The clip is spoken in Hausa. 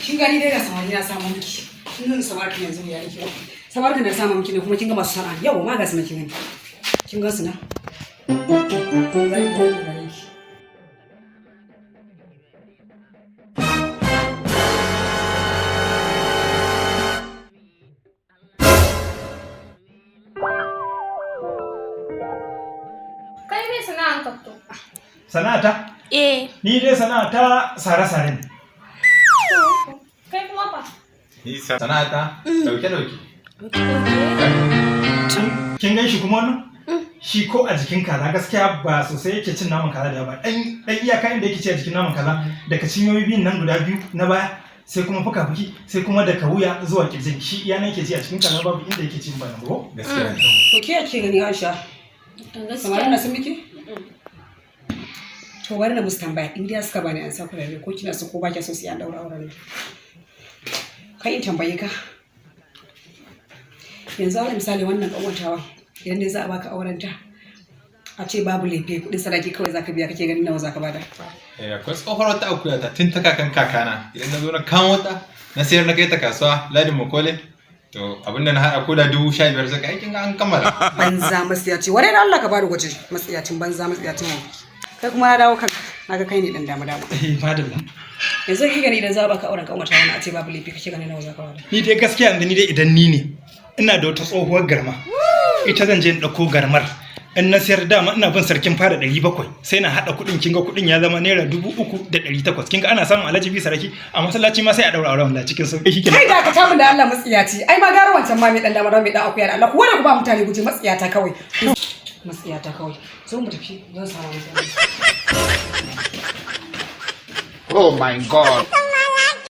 Kin gani dai ga samari na samu miki. Kin gani samari yanzu ya nake. Samari na samu miki ne kuma kin ga masu sana'a. Yau ma ga su nan kin gani. Kin ga su nan? Zan yi gare ki. Kai me sana'an ka to? Sana'ata? Eh. Ni dai sana'ata sare-sare ne. Kai kuma fa? Ni sana'ata dauke dauke. Kin gan shi kuma wannan? Shi ko a jikin kaza gaskiya ba sosai yake cin naman kaza da yawa ba. Dan dan iyaka inda yake ci a jikin naman kaza daga cinyoyi biyun nan guda biyu na baya, sai kuma fuka-fuki, sai kuma daga wuya zuwa kirjin, shi iya nan yake ci a cikin kaza, babu inda yake ci ba nan ko. Gaskiya ne. To ke ake gani, Aisha? Samari na sun miki? To bari na musu tambaya, in dai suka bani an sa kula ko kina so ko ba kya so sai an daura auren nan. Kai, in tambaye ka. Yanzu alal misali, wannan kanwatawa, idan dai za a baka auren ta, a ce babu lefe, kudin sadaki kawai zaka biya, kake ganin nawa zaka bada? Eh, akwai tsohuwar wata akuya ta tun ta kakan kakana. Idan na zo na kamo ta, na sayar, na kai ta kasuwa Ladin Makole. To abinda na haɗa ko da 15,000 saka aikin ga an kammala. Banza matsiyaci, ware da Allah ka bada gwaji, matsiyacin banza, matsiyacin wofi. Kai kuma na dawo kanka, naga kai ne dan dama dama. Eh, madalla. Yanzu kake gani idan za a baka auren kanwatawa na, a ce babu lefe, kake ganin nawa zaka bada? Ni dai gaskiya yanzu, ni dai idan ni ne, ina da wata tsohuwar garma. Ita zan je in ɗauko garmar. In na sayar, dama ina bin sarkin fara 700, sai na haɗa kuɗin, kinga kuɗin ya zama naira 3,800. Kinga ana samun alhaji bi sarki a masallaci ma, sai a ɗaura auren wallahi cikin sauƙi shikenan. Kai da ka tamun da Allah, matsiyaci. Ai ma gara wancan ma mai dan dama mai dan akuya da Allah. Ku ware ku ba mutane guje, matsiyata kawai. Matsiyata kawai. Zo mu tafi, zan samu mutane. Oh my God.